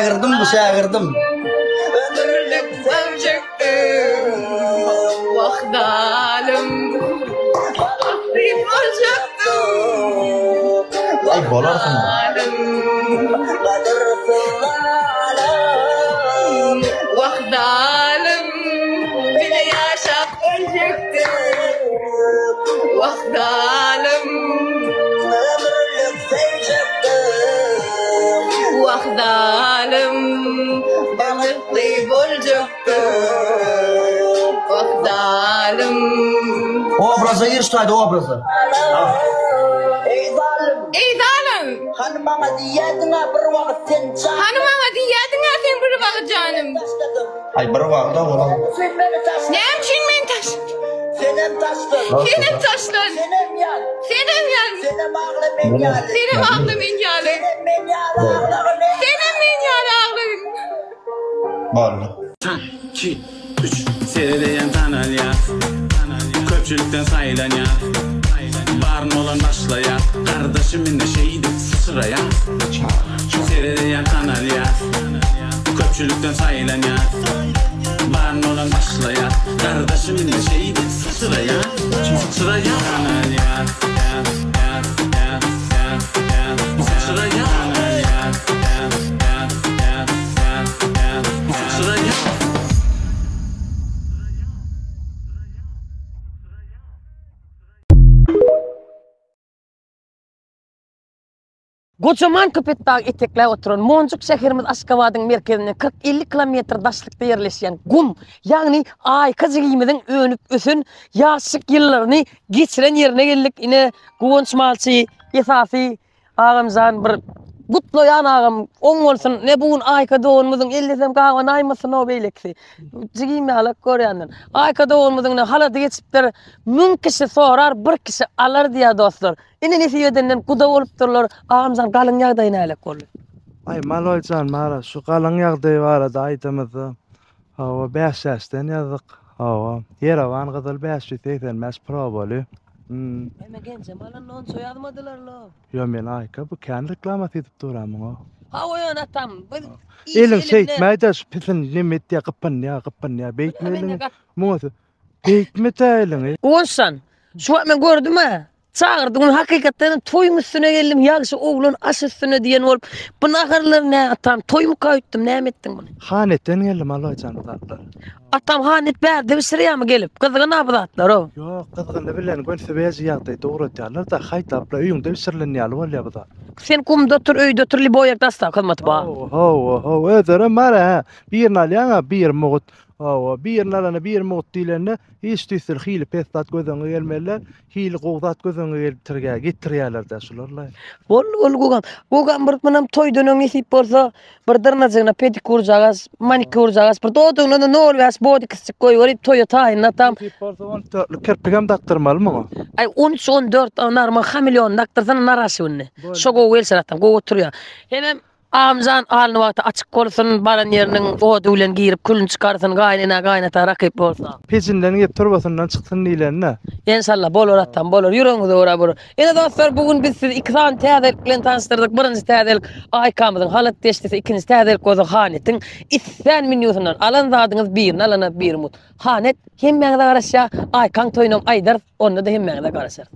Şägirdim bu şägirdim. Ömürlik sevjekdim. Wah zalym. Bagtly boljakdym. Aý bolarsyň. Zalym. Wah zalym. Bile ýaşap öljekdim. Wah zalym. Wah zalym. Bagtly boljakdym. Wah zalym. Obraza gir şu taýda obraza. Eý zalym. Hany maňa diýýädiň-ä bir wagt sen janym. Hany maňa diýýädiň-ä sen bir wagt janym. Aý bir wagda bolan. Näme üçin meni taşladyň? Senem taşlan. Senem taşlan. Senem ýan. Senem ýan. Senem agla men ýaly. Senem agla men ýaly. Senem men ýaly aglagyn. Senem men ýaly aglagyn. Boldy. San, ki, üç, Seredeýän tanalýar, Köpçülikden saýlanýar, Baryn bolan başlaýar, Gardaşym indi şeýdip syçraýar. Seredeýän tanalýar, Köpçülikden saýlanýar, Baryn bolan başlaýar, Gardaşym indi şeýdip syçraýar, Syçraýar. Tanalýar, Syçraýar. Tanalýar, Syçraýar. Gojaman Köpetdagy etekläp oturan monjuk şäherimiz Aşgabadyň merkezinden 40-50 kilometr daşlykda ýerleşýän gum, ýagny Aýka jigimiziň önüp-ösen ýaşlyk ýyllaryny geçiren ýerine geldik. Ine, Guwanç malçy esasy Agamjan bir gutlaýan agam oň bolsun ne bu gün Aýka doganymyzyň ellesem gabanaýmasyn o beýlekisi. Jigim ýalak görýändir. Aýka doganymyzyň ne halady geçipdir. Müň kişi sorar bir kişi alar diýýär dostlar. Ine nesip edenden guda bolupdyrlar. Agamjan galyň ýagdaýy nälik boldy? Aý Maloýjan mara şu galyň ýagdaýy barada aýdamyzda hawa bäş ýaşdan ýazdyk hawa Ýerewan gyzyl 585 proboly. Hmm. Eme genjem alanda onça ýazmadylar-la. Ýo men Aýka bu kän reklamasy edip dur-a muňa. Hawa ýöne atam biz iş Eliň elimde. şeýtmäýdä şu pisin neme etýä gypynýa gypynýa beýtme eliňi muňa beýtme tä eliňi. Guwançjan, şu wagt men gördüm-ä. Çagyrdyň hakykatdan hem toýuň üstüne geldim, ýagşy oglan aş üstüne diýen bolup, bu naharlar nä atam, toýmyka öýtdüm, näme etdiň muny? Hanetden geldi Maloýjan bu zatlar. Atam Hanet bärde bişirýärmi gelip, gyzgyn-a bu zatlar-ow. Ýok, gyzgyny bilen göni svežiý ýagdaýda ugradýarlar-da, haýdapla öýüňde bişirilen ýaly bolýar bu zat. Sen gumda otur, öýde otur, liboý ýerde dostawka hyzmaty bar. Hawa, hawa, hawa, özlerem bar-a, hä. Birini alýaň-a, biri mugt. Hawa, birini alana biri mugt diýlende, hiç tüýsli hili pes zat göz öňüňe gelmeli däl. Hili gowy zat göz öňüňe gelip getirýärler-dä şular-laý. Boldy, boldy Gugam. Gugam bir munam toýdan öň nesip bolsa bir dyrnajygyna pedikurjagaz, manikurjagaz, bir dodagyna-da nol bäş bodikisjik goýberip toýa taýynlatam. Nesip bolsa on dörtlük kirpigem dakdyrmaly muňa. Aý on üç, on dört normal hameleon dakdyrsana naraşygyny. Şo gowy gelişer atam, gowy oturýar. Hemem Agamjan halyny wagty açyk bolsun, baran ýeriniň ody bilen girip külüni çykarsyn, gaýynenä gaýynata rakyp bolsa. Pejinden girip turbasyndan çyksyn diýlende. Enşalla bolar atam bolar ýüregiňize görä bolar. Ine dostlar bu gün biz sizi iki sany täzelik bilen tanyşdyrdyk. Birinji täzelik Aýkamyzyň halat deşdisi, ikinji täzelik bolsa Hanetiň islän menýusyndan alan zadyňyz birini alana biri mut. Hanet hemmäňize garaşýar. Aýkaň toýunam aýdarys onda-da hemmäňize garaşarys.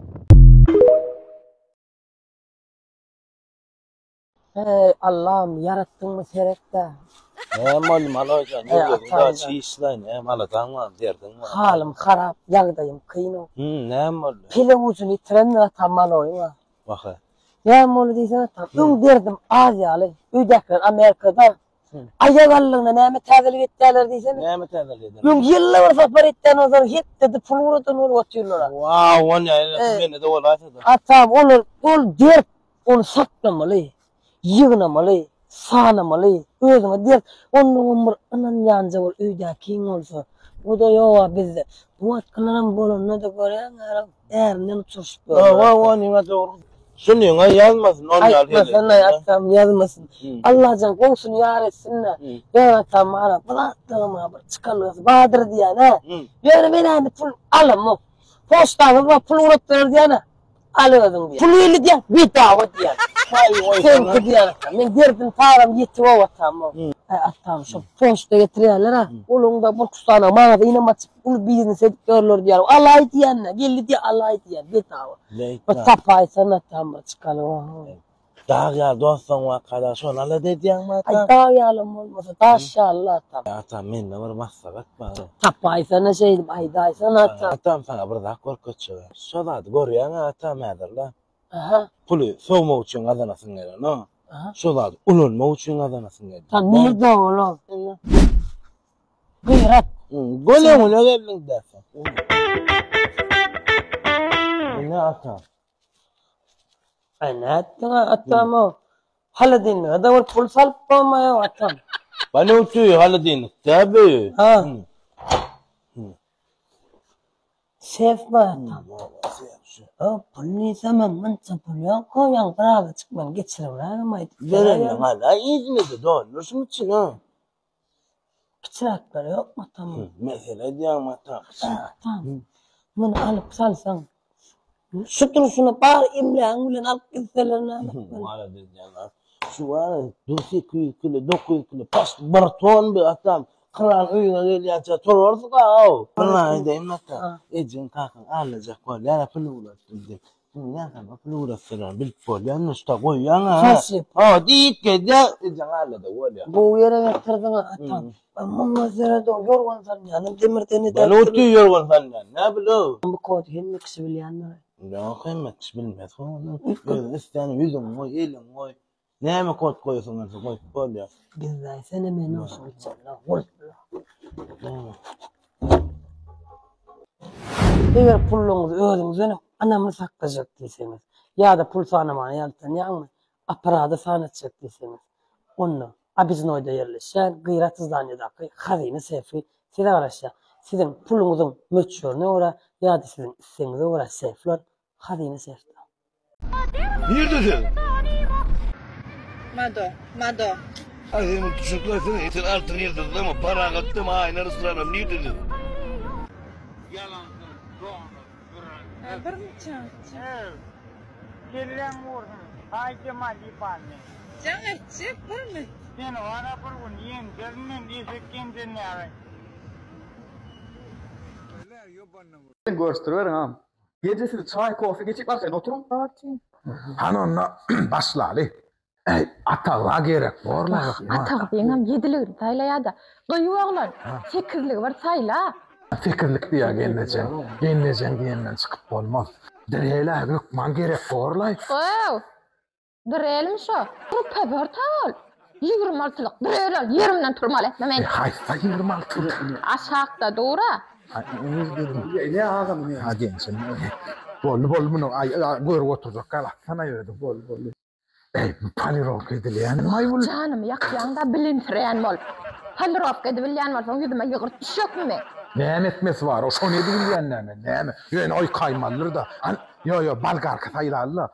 Eý Allam ýaratdyňmy seretdä. Näme boldy Maloýjan Eý ýüregiň atam dagy jan. çişlaý näme aladaň barmy derdiň barmy. Halym harap ýagdaýym kyn-ow. Hum näme boldy. Pelek ujuny ýitirendir atam Maloýyň a. Wah-a. Näme boldy diýsene atam. Öň derdim az ýaly. Öýdäkiler Amerikada. Aýak aldygyna näme täzelik etýärler diýsene. Näme täzelik ederler? Öň ýylda bir sapar etýän bolsalar hepdede pul ugradan bolup otyrlar-a. Wah onýa mende-de bolaýsa-da. Atam olar ol dert Ony saklamaly, ýygnamaly, sanamaly, özüňe dert, onnoňam bir ynanýanja bir öýdäkiň bolsa, o-da ýog-a bizde. Bu wagtkylaram bolanda-da görýäň-ä, ärinden uçuryşyp ýörler. Hawa, onyň-a dogry. Şunyň-a ýazmasyn, on ýaly heleý. Aýtmasyn-aý, atam, ýazmasyn. Allajan gowusyny ýar etsin-dä. Ýöne atam, ara bu zatlaryň-a bir çykalgasy bardyr diýýän-ä. Ýöne men indi pul alamok. Poçtamyz bar, pul ugratdylar diýýän-ä. Al özüň diýýär. Pul geldi diýýär, bedava diýýär. Seňki diýýär atam. Men derdim param ýetip ow atam. Aý atam şo poçta getirýärler-ä. Olaň-da Burkustana magazynam açyp uly biznes edip ýörler diýýär. Alaý diýýän-dä, geldi diýýär, alaý diýýär, bedava. Bir tapaýsan atam bir çykaly. Dag ýaly dostuň barka-da şony alada edýäňmi Aý atam? dag ýalam bolmasa daş ýaly atam. Atam mende bir maslahat bar. Tapaýsana şeýdip aýdaýsana atam. Atam saňa bir zat görkezjek. Şo zady görýäň-ä atam häzir-le. Aha. Puly sowmak üçin gazanasyň gelenok. Aha. Şo zady ulanmak üçin gazanasyň gelýär. Sen nirde olam? Gyrat. Göz öňüne geldiň däse. Ine atam. Aý nätdiň atam-ow? Holodilnige-de bir pul salyp bolmaýar atam. Bana uçuý holodilnik däbi. Ha. Sef bar atam. Ha, pul diýsemem munça pul ýok, ýaňy birazajyk men geçiribrägem aýdyp Berenini hala yzyna-da doldurşyň içine. Kiçiräkleri ýokmy atam? Mesele edýäňmi atam? Atam, muny alyp salsaň, şu durşuna bar emlägiň bilen alyp gitseler näme etmeli? Malat edýäň a. Şu bar, 800 kilo, 900 kilo, paşt bir ton bi atam. Kran öýüňe gelýänçä turarsyň-a-ow. Bir zat aýdaýynmy ata? Ejeň kakaň alajak bolýar-a pul ugratdym diýip. Näme pul ugratsalar bilip bolýar, nuşta goýýaň-a. Şaşyp. Ha, diýip gelýär, ejeň alada bolýar. Gowy ýere getirdiň-a atam. Muňa sered, o ýorgan salynýanam demirden edäpdir. Bana otdy ýorgan salynýan, nä bilew. Bu kody hemme kişi bilýändir. Ýok, hemme kişi bilmez ony. Özüň isleýän ýüzüňi goý, eliňi goý. Näme kod goýasyň gelse goýup bolýar. Gizläýsene meni oşuň içinde gulpla. Eger pulluňyzy özüňizden ynamly saklajak diýseňiz, ýa-da pul sanamana ýaltanýaňmy, apparada sanatjak diýseňiz, onda Obiznoýda ýerleşýän Gyrat zdaniýadaky Hazyna sefi size garaşýar. Siziň puluňyzyň möçberine görä ýa-da siziň islegiňize görä sefler Hazyna sefde. Nirde sen? Mado, Mado. Ay sen düşüklesene. Sen altyn ýyldyzlama, paragatdama, aýna ryslanam nirde sen? Bir çaňçy. Kelläň gursun, Aý Jemal ýybany. Jaň etjek birmi? Seni wara bir gün ýenjerin men eşek ýenjen ýaly. Görüşdiriberiň agam. Gije siz çaý kofe geçip arkaýyn oturyň. Hany onda başlaly. Äý Atagza gerek borla. Wah, Atagzyňam ýediligini saýlaýada. Gyýw oglan, sekizligi bir saýla. Sekizlik diýýä gelnejeň. Gelnejeň diýenden çykyp bolmaz. Drelä hökman gerek borlaý. Gyýw, Drelmi şo? Rupezor ol. 20 altylyk drel ol, ýerimden turmaly etme meni. E, haýsy 20 altylyk? Aşakda dur-a. Ine agam ine. Ha gençim. Boldy boldy muny aý görüp oturjak gal atsana özüň boldy boldy. Eý bu polirowka edilýänmi aý bul? Janymy ýakýaň-da bilinsireýän bolup. Polirowka edibilýän bolsaň ýüzüme ýygyrt düşjekmi men? Näme etmesi bar o şony edibilýän näme näme ýöne oýkaýmalydyr-da. An ýo ýo bolgarka saýlaly-da.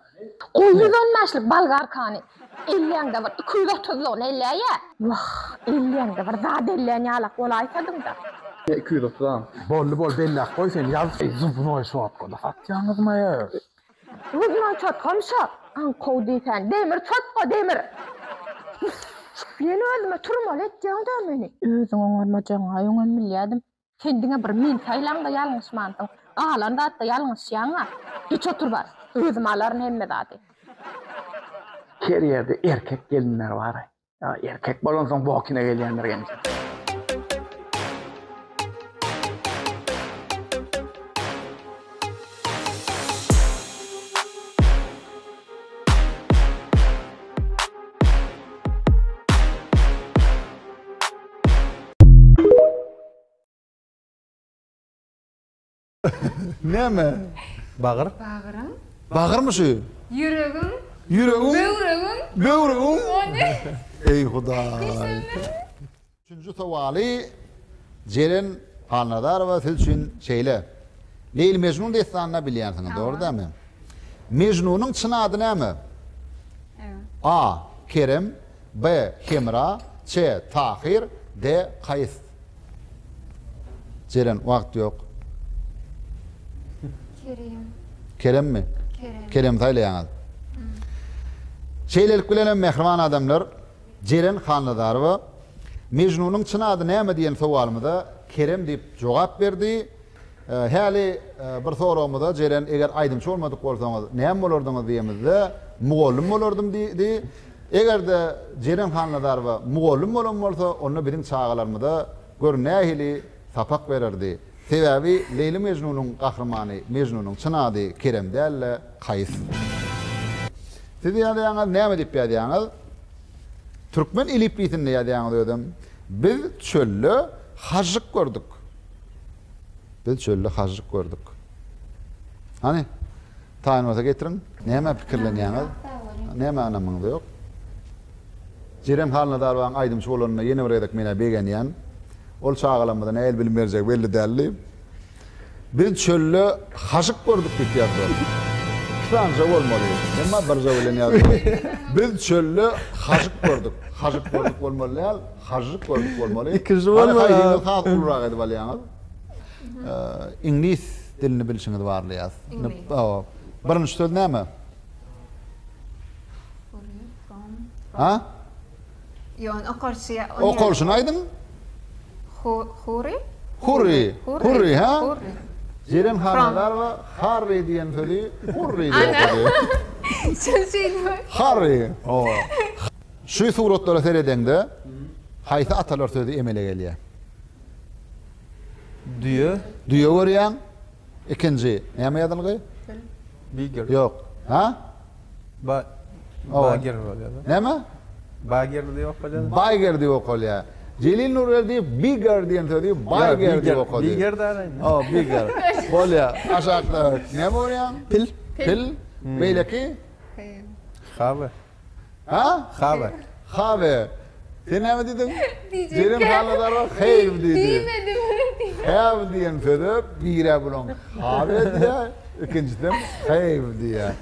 Goý 110 bäşlik bolgarkany elleňde bir 230-lygyny elläýä. Wah, elleňde bir zat ellän ýalak bolaýsadyň-da. 230 agam. Boldy bol belläp goý sen ýaz. Eý zubnoý çotgada satýaňyzmaý. Zubnoý çotgam şo, aňkow diýsän, demir çotga demir. Ýene özüme turmaly etýäň-dä meni. Özüň oňarmajagyňa öňem bilýädim. Sen diňe bir meni saýlaňda ýalňyşmansyň. Galan zatda ýalňyşýaň-a. Geç otur bar. Özüm alaryn hemme zady. Her ýerde erkek gelinler bar-aý. Ýa erkek bolansoň bokine gelýändir gelin. Näme? Bagyr. Bagryň. Bagyrmy şu? Ýüregiň. Ýüregiň. Böwregiň. Böwregiň. Ony. Eý Hudaý. Üçünji sowaly Jeren Halnazarowa siz üçin şeýle. Leýli Mejnun dessanyny bilýänsiňiz, dogry dälmi? Mejnunyň çyn ady näme? A. Kerem B. Hemra C. Tahyr D. Kaýs Jeren, wagt ýok. Kerem. Keremmi? Kerem. Keremi saýlaýaňyz. Şeýlelik bilen hem mähriban adamlar, Jeren Hannazarowa Mejnunyň çyn ady näme diýen sowalymyza Kerem diýip jogap berdi. Häli bir soragymyza Jeren eger aýdymçy bolmadyk bolsaňyz näme bolardyňyz diýemizde mugallym bolardym diýdi. Eger-de Jeren Hannazarowa mugallym bolan bolsa onda biziň çagalarymyza gör nähili sapak bererdi. Sebäbi Leýli Mejnunyň gahrymany Mejnunyň çyn ady Kerem däl-de Kaýs. Siz ýazýaňyz näme diýip ýazýaňyz? Türkmen elipbiýsinde ýazýaňyz özem. Biz çölde hažžyk gördük. Biz çölde hažžyk gördük. Hany, taýyn bolsa getiriň. Nämä pikirlenýäňiz? Nämä ynamyňyz ýok? Jeren Halnazarowaň aýdymçy bolanyna ýene bir gezek men-ä begenýän. Ol çagalarymyza nähili bilim berjegi belli däldi. Biz çölde haşyk gördük diýip ýazdylar. Iki sanyja bolmaly. Emma birje bilen ýazdylar. Biz çölde haşyk gördük. Haşyk gördük bolmaly däl, hažžyk gördük bolmaly. Ikinji bolmaly. Hany haýsyňyz has ulurak edip alýaňyz? Iňlis dilini bilşiňizi barlaýas. Birinji söz näme? Ha? Ýok, okalşy. Okalşyny aýdyň. Huri? Hurri. Hurri, ha? Jeren Hannazarowa Harri diýen sözi Hurri diýip okady. Harri. Hawa. Şu suratlara seredeňde haýsy atalar sözi emele gelýär? Düýe. Düýe görýäň. Ikinji näme ýazylgy? Bigger. Ýok. Ha? Ba Bager bolýar. Näme? Bager diýip okalýar. Bager diýip okalýar. Jelil Nurberdiýew bigger diýen sözi baýger diýip okady. Bigger däl indi. Hawa, bigger. Bolýar. Aşakda näme görýäň? Pil. Pil. Beýleki? Have. Ha? Have. Have. Sen näme diýdiň? Jeren Halnazarowa have diýdi. Diýmedim. Have diýen söze birä bulaň have diýýär, ikinjisem have diýýär.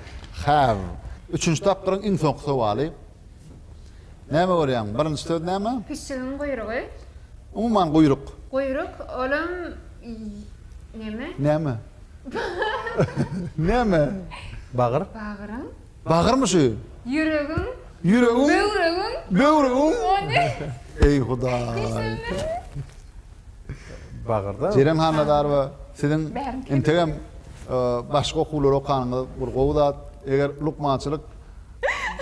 Have. Üçünji tapgyryň iň soňky sowaly. Näme görýäň? Birinji söz näme? Pişigiň guýrugy. Umuman guýruk. Guýruk, olam neme? Näme? Näme? Bagyr. Bagryň. Bagyrmy şu? Ýüregiň. Ýüregiň. Böwregiň. Böwregiň. Eý Hudaý. Bagyrda. Jeren Hannazarowa siziň integem başga okuwlary okanyňyz bir gowy zat. Eger lukmançylyk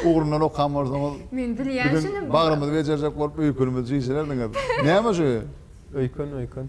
ugrundan okan bolsaňyz Men bilýän şuny. Bagrymyzy bejerjek bolup öýkenimizi çişirerdiňiz. Näme şu? Öýken, öýken.